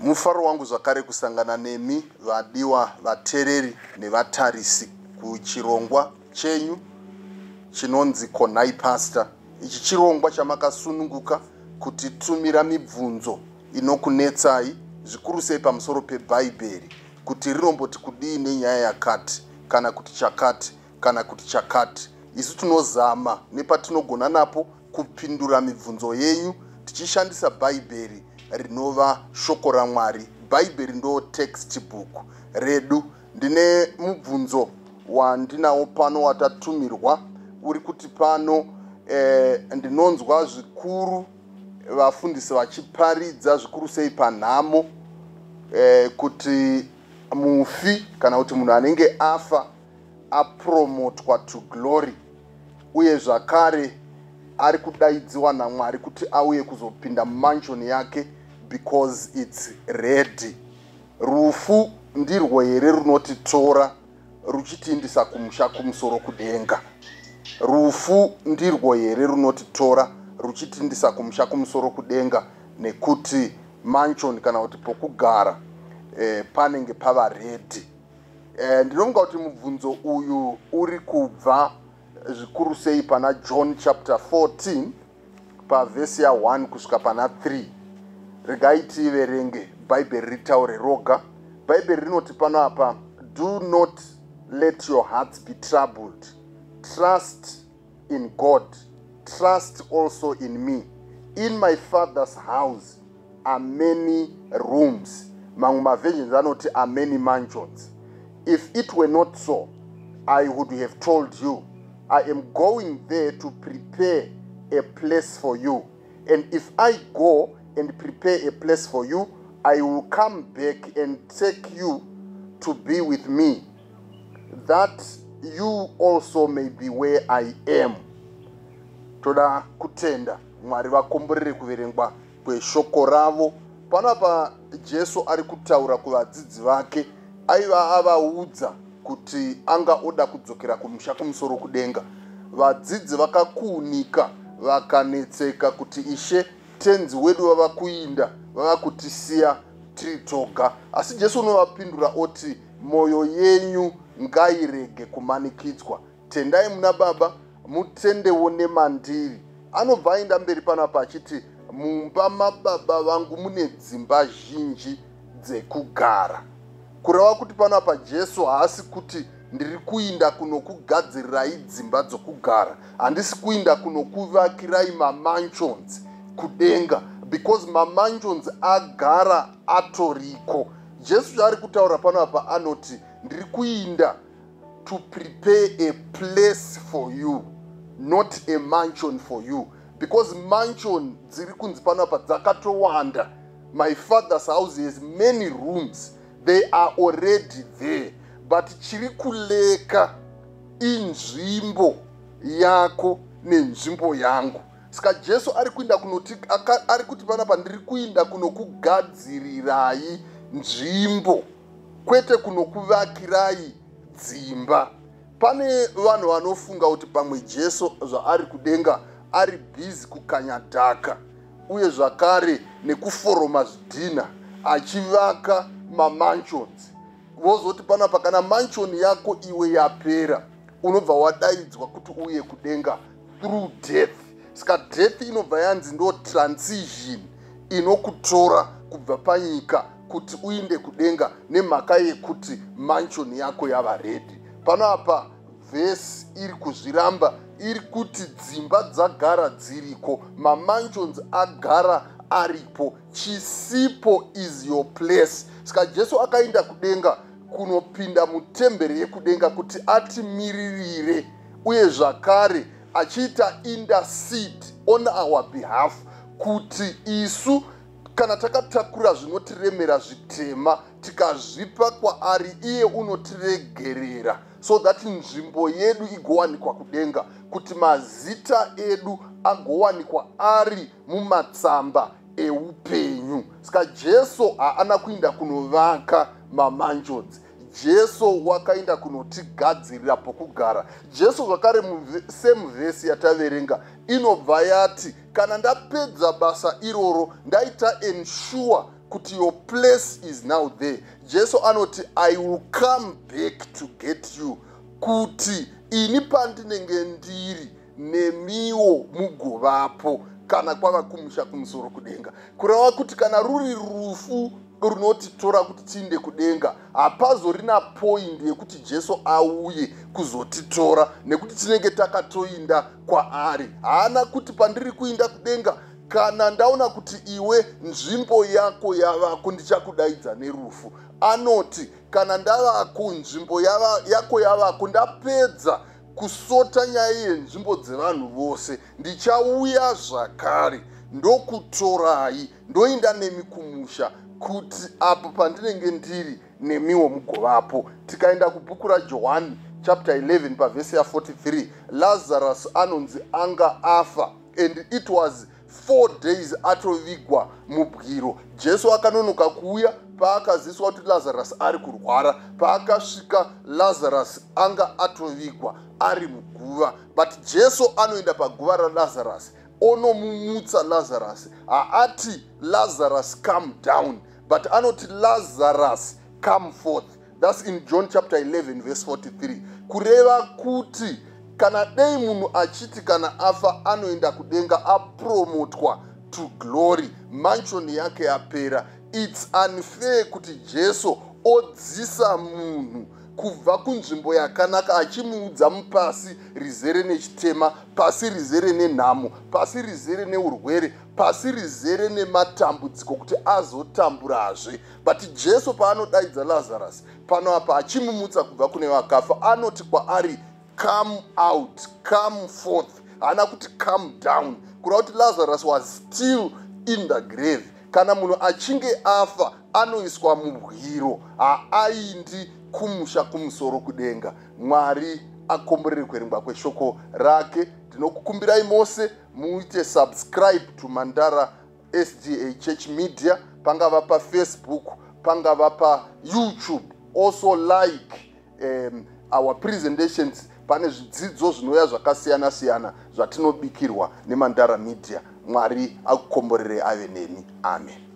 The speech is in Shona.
Mufaro wangu zvakare kusangana nemi vadiwa vatereri nevatarisi kuchirongwa chenyu chinonzi Konai Pastor. Ichi chirongwa chamakasununguka kutitumira mibvunzo inokunetsai zvikuru sei pamusoro peBhaibheri kuti rinomboti kudii nenyaya yakati kana kuti chakati kana kuti chakati. Isu tinozama nepatinogona napo kupindura mibvunzo yenyu tichishandisa Bhaibheri rinova shoko raMwari. Bhaibheri ndo textbook redu. Ndine mubvunzo wandinawo pano watatumirwa uri kuti pano ndinonzwa zvikuru vafundisi vachiparidza zvikuru sei panhamo kuti mufi kana kuti munhu anenge afa apromotwa to glory uye zvakare ari kudaidziwa naMwari kuti auye kuzopinda mumansion yake because it's ready. Rufu ndirwo here runotitora ruchitiindisa kumusha kumusoro kudenga? Rufu ndirwo here runotitora ruchitiindisa kumusha kumusoro kudenga nekuti mansion kana kuti pokugara panenge pava ready? Ndinofunga kuti mubvunzo uyu uri kubva zvikuru sei pana John chapter 14 pavhesi ya1 kusvika pana 3. Regai tiverenge, Bhaibheri ritaure roga. Bhaibheri rinoti pano apa, "Do not let your hearts be troubled. Trust in God, trust also in me. In my Father's house are many rooms." Mamwe maversions anoti, "Are many mansions." "If it were not so, I would have told you. I am going there to prepare a place for you. And if I go and prepare a place for you, I will come back and take you to be with me, that you also may be where I am." Toda kutenda Mwari vakomborere kuverengwa kweshoko ravo. Panapa Jesu ari kutaura kuvadzidzi vake. Aiva avaudza kuti anga oda kudzokera kumusha kumusoro kudenga. Vadzidzi vakakuunika, vakanetseka kuti, "Ishe, Tenzi wedu vava kuinda, vava kutisiya tiri toga." Asi Jesu unovapindura oti, "Mwoyo yenyu ngairege kumanikidzwa. Tendai muna Baba, mutendewo nemandiri." Anobva aenda mberi panapa achiti, "Mumba mababa vangu mune dzimba zhinji dzekugara." Kureva kuti panapa Jesu haasi kuti, "Ndiri kuinda kunokugadzirirai dzimba dzokugara. Handisi kuinda kunokuvakirai mamansions kudenga," because mamansions agara atoriko. Jesu zvaari kutaura panapa, anoti, "Ndiri kuinda to prepare a place for you, not a mansion for you," because mansion dziri kunzi panapa dzakatowanda. My Father's house has many rooms. They are already there, but chiri kulacka inzvimbo yako nenzvimbo yangu. Saka Jesu ari kuinda kunoti, ari kuti panapa, "Ndiri kuinda kunokugadzirirai nzvimbo, kwete kunokuvakirai dzimba." Pane vanhu vanofunga kuti pamwe Jesu zvaari kudenga ari busy kukanya dhaka uye zvakare nekuforoma zvidhina achivaka mamansions. Vozoti panapa kana mansion yako iwe yapera, unobva wadaidzwa kuti uye kudenga through death. Saka death inobva yanzi ndo transition inokutora kubva panyika kuti uinde kudenga nemhaka yekuti mansion yako yava ready. Pano apa vhesi iri kuzviramba, iri kuti dzimba dzagara dziriko, mamansions agara aripo. Chisipo is your place. Saka Jesu akaenda kudenga kunopinda mutemberi yekudenga kuti atimiririre uye zvakare achiita intercede on our behalf, kuti isu kana takatakura zvinotiremera zvitema, tikazvipa kwaari, iye unotiregerera, so that nzvimbo yedu igowanikwa kudenga, kuti mazita edu agowanikwa ari mumatsamba eupenyu. Saka Jesu haana kuinda kunovaka mamansions. Jesu wakaenda kunotigadzirira pokugara. Jesu zvakare, same vhesi yataverenga inobva yati, "Kana ndapedza basa iroro, ndaita ensure Kuti your place is now there. Jesu anoti, "I will come back to get you," kuti ini pandinenge ndiri, nemiwo mugovapo kana kwava kumusha kumusoro kudenga. Kureva kuti kana ruri rufu runotitora kuti tiinde kudenga, hapazorina point yekuti Jesu auye kuzotitora, nekuti tinenge takatoinda kwaari. Haana kuti, "Pandiri kuinda kudenga, kana ndaona kuti iwe nzvimbo yako yavako, ndichakudaidza nerufu." Anoti, "Kana ndavako, nzvimbo yako yavako, ndapedza kusota nyaya yenzvimbo dzevanhu vose, ndichauya zvakare ndokutorai, ndoinda nemi kumusha, kuti apo pandinenge ndiri, nemiwo mugovapo." Tikaenda kubhuku raJohani chapter 11 pavhesi ya43, Lazarus anonzi anga afa and it was 4 days atovigwa mubwiro. Jesu akanonoka kuuya paakaziswa kuti Lazarus ari kurwara. Paakasvika, Lazarus anga atovigwa ari muguva. But Jesu anoenda paguva raLazarus, onomumutsa Lazarus. Haati, "Lazarus, come down," but anoti, "Lazarus, come forth." That's in John chapter 11 verse 43. Kureva kuti kana dei munhu achiti kana afa anoenda kudenga, apromotwa to glory, mansion yake yapera, it's unfair kuti Jesu odzisa munhu kubva kunzvimbo yakanaka achimuudza mupasi rizere nechitema, pasi rizere nenhamo, pasi rizere neurwere, pasi rizere nematambudziko, kuti azotamburazve. But Jesu paanodaidza Lazarus pano apa achimumutsa kubva kune vakafa, anoti kwaari, "Come out, come forth." Haana kuti, "Come down." Kureva kuti Lazarus was still in the grave. Kana munhu achinge afa, anoiswa mubwiro, haaindi kumusha kumusoro kudenga. Mwari akomborere kuverengwa kweshoko rake. Ndinokukumbirai mose muite subscribe to Mandara SDA Church Media, pangava paFacebook, pangava paYouTube. Also like our presentations. Pane zvidzidzo zvinouya zvakasiyana-siyana zvatinobikirwa neMandara Media. Mwari akukomborere, ave nemi. Amen.